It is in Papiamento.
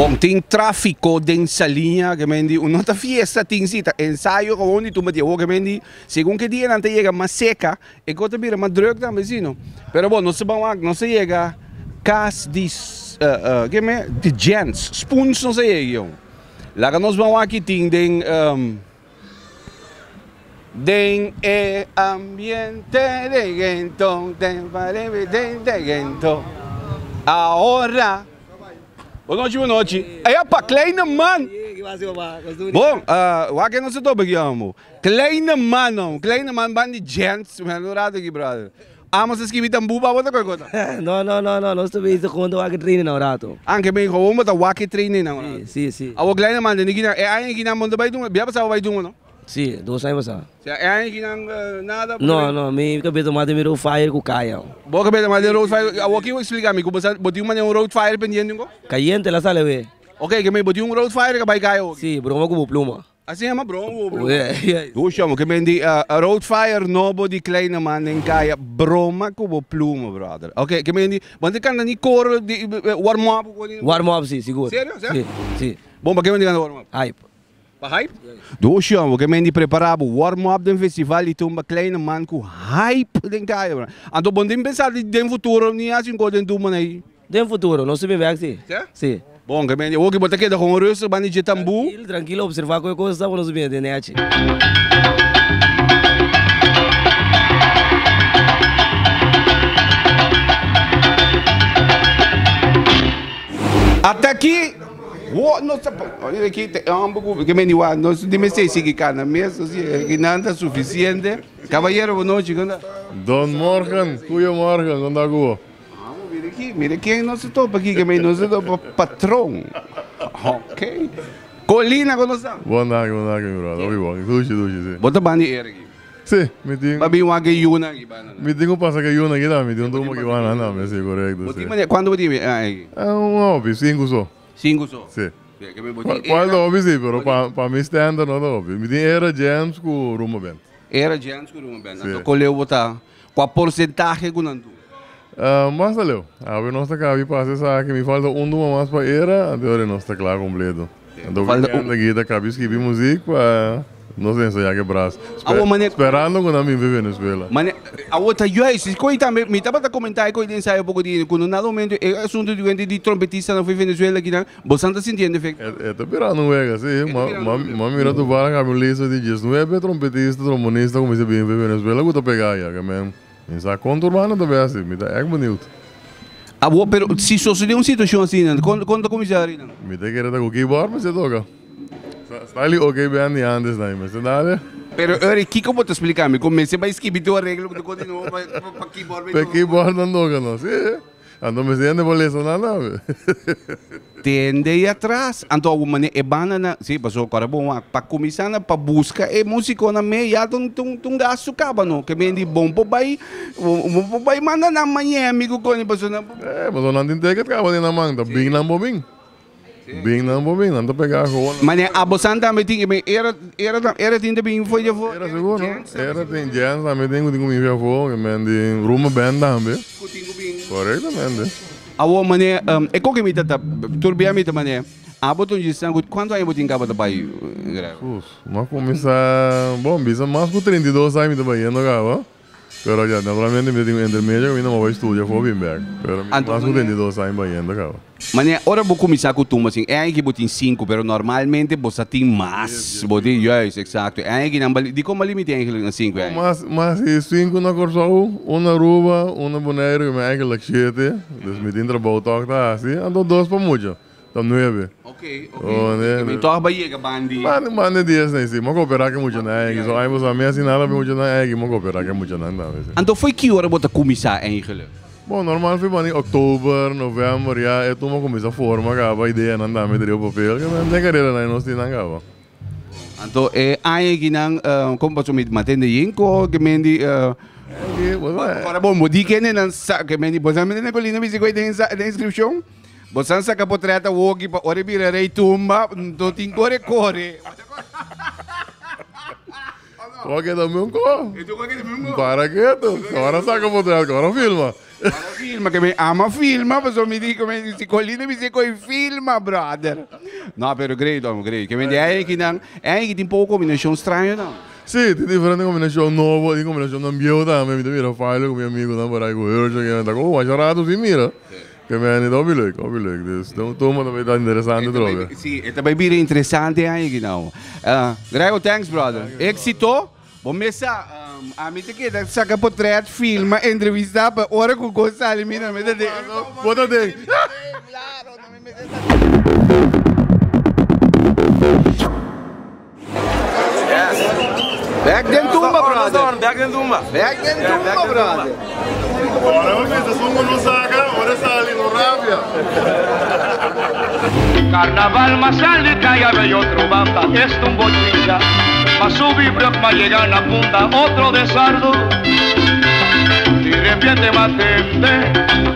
Bon, tin tráfiko den Saliña, ke men di un no ta fiesta, tin si ta ensayo gewoon di tumba di awor, ke men di segun ke dianan ta yega mas seka, e kos ta bira mas druk tambe si no. Pero bon, nos ta ban wak, nos a yega kas di ke men di Jens, Spoons nos a yega yon. Laga nos ban wak ki tin den Den e ambiente de gento, den de gento. Ahora. Bon nochi, bon nochi. Ey apa, kleine man. Bon, uh, wak nos a topa aki amo. Kleine man, no. Kleine man ban di gents. Me un rato aki, brother. Amo sa skibi tambu pa bo ta koi kota? No, no, no, no. Nos ta bezig gewoon te wak training na un rato. Anke ben gewoon bo ta wak training na un rato. Si, si, si. Awo kleine man, den ki nan, e aña ki nan bo no ta bai dun, bia pasá bo bai dun o no? Si, dos aña pasá. Si, e aña ki nan nada? No, no, mi kabes ta mas den mi road fire ku kaya. Bo kabes ta mas den road fire, awo ki bo explika mi ku bo sa, bo tin un manera un road fire pendiente un ko? Kayente la sali awe. Ok, ke men bo tin un road fire ka bai kaya awo ki? Si, broma ku bo pluma. Asina ma broma ku bo pluma. Dushi amo, ke men di road fire nobo di kleine man den kaya, broma ku bo pluma brother. Ok, ke men di, bo no ta kanta ni koro di warm up ku ni? Warm up si, sigur. Serio? Si, si. Bon, pa ke bo no ta kanta warm up? Hype. Pa hype? Dushi homber, ke men di prepara bo warm up den festival di tumba kleine man ku hype den kaya bro. Anto bo no tin pensa di den futuro ni hasi un kos den tumba nei? Den futuro, nos ta bin bek si. Si? Si. Bon, ke men di oki bo ta keda kon rustig banda di dje tambu. Trankil, trankil observa kon e kos ta, bo nos ta bin den nechi. Ata aki. Wo no ta oye aki te homber ku ke meni wak nos di mester sigui kana mes nos di nan ta sufisiente. Kabayero bo nochi kon ta? Don Morgan, goeiemorgen, kon ta ku bo? Amo mira aki, mira ken nos ta topa aki, ke meni nos ta topa patron. Ok. Colina kon nos ta? Bon danki, bon danki mi brother, hopi bon, dushi dushi si. Bo ta banda di era aki? Si, mi tin. Ba bin wak e yuna aki banda nan. Mi tin ku pasa ku e yuna aki tambe, mi tin un tumba aki banda nan tambe, si, korekto, si. Bo tin manera, kuantu bo tin aki? Un hopi, sinku so. Sinku so? Si. Kual ta hopi si, pero pa mi standard no ta hopi. Mi tin Era Jams ku Rumba Band. Era Jams ku Rumba Band. Anto kon leu bo ta? Kua porsentahe ku nan duna? Basta leu. Awe nos ta kabi pasa esaki. Mi falta un duma mas pa Era, anto ora nos ta kla kompleto. Anto weekend aki ta kabi skibi muzik pa nos ensayá ke bras. Sperando ku nan bin for Venezuela. Mane, awor ta juist, si koe tambe, mi tabata komentá e koe den ensayo poko dia, ku no nada momento e asuntu di wende di trompetistanan for Venezuela kinan, bosan ta sintiendo efecto? E ta birando un wega, si. Ma mira tu para kabi un lista di diesnuebe trompetista, trombonista ku mester bin for Venezuela ku ta pega aya, ke men. Mi sa kon tur banda ta bay asi, mi ta èk beniut. Awor, pero si sosodé un situashon asina, kon kon ta kuminsá ri nan? Mi ta kere ta ku keyboard mester toka. Style di OK Band di antes nan, mester dale. Pero Uri, kiko bo ta splika mi? Ku mester bai skibi tur areglo ku ta kontinua pa keyboard bai toka? Pa keyboard nan toka no, si. Anto mester hende por lesa nan tambe. Tende i atras. Anto awo mane e banda nan, si, pasobra kòrda bon wak, pa kuminsá nan pa buska e músikonan me ya ta un ta un gastu kaba no. Ke men di bon por bai, bo por bai manda nan Miami ku koni pasobra nan por. Eh, pasobra nan tin ticket kaba den nan man, ta bin nan por bin. Bin nan por bin, nan ta pega gewoon. Mane abosan tambe tin, e era era era tin ta bin for di afó. Era sigur no, era tin, Jens tambe tin ku tin ku bin for di afó, ke men di Rumba Band tambe. Ku tin ku bin. Korektamente. Awor mane, e koke mi ta ta turbia mi ta mane, abo ta un djisnan ku kuantu aña bo tin kaba ta bai greve? Uf, mi a kuminsá, bon, bisa mas ku 32 aña mi ta bayendo kaba. Pero ya, naturalmente mi ta tin un intermedio kaminda mi a bai studia for bin bek. Pero mi mas ku 32 aña bayendo kaba. Mane, ora bo kuminsá ku tumba sin, e aña aki bo tin sinku, pero normalmente bo sa tin mas. Bo tin, juist, eksakto. E aña aki nan bali, dikon bo a limita eigenlijk na sinku e aña? Mas, mas di sinku na Kòrsou, un na Aruba, un na Boneiru, mi eigenlijk shete. Dus mi tin trabou tòg ta hasi. Anto dos pa mucho. Ta nuebe. Ok, ok. Oh, ne, ne. Tòg ba yega bandi. Bandi, bandi dies nei si. Mo koperá ke muchanan eigenlijk. So ai bo sa mi hasi nada pa muchanan eigenlijk. Mo koperá ke muchanan tambe si. Anto fo'i ki ora bo ta kuminsá eigenlijk? Bon, normal fo'i bandi oktober, novèmber ya e tur mo kuminsá forma kaba ideanan tambe ta riba papel. Ke men den kareranan nos tin nan kaba. Anto e aña akinan kon pasó mi matende yinko ke men di Ora bon bo di kendenan sa ke men di bo sa mende na kolina bisi koe den inskripshon? Bo san saka potret awoki pa ora e bira rey tumba no tin kore kore. Bo a keda mi un ko. Para ketu. Ora saka potret, ora filma. Filma, ke mi ama filma, pasobra mi di ku mi si Colina mi si koi filma, brother. No, pero great, hombre, great. Ke men di ei kinan, ei ki tin poko kombinashon straño nan. Sí, tin diferente kombinashon nobo, tin kombinashonnan bieu tambe. Mi ta mira Philo ku mi amigunan por ai ku Hershel, ke men ta ku, oh, masha rato sin mira. Ke men ta hopi leuk, hopi leuk. Dus den un tumba ta bay ta interesante trobe. Sí, e ta bay bira interesante ai kinan. Grego, thanks, brother. Éxito. Bo mesa, ami ta keda saka potret, filma, entrevista, pa ora ku kos sali mi no mester den. Bo ta den. Klaro, no mi mester ta den. Yes. Bek den tumba, brother. Bek den tumba. Bek den tumba, brother. Ora bo mester sun ku no saka, ora sali no rabia. Carnaval mas sali caya bay otro banda esta un bochincha Mas subi brug mas yega na punta otro desardo Di repente m'a tende.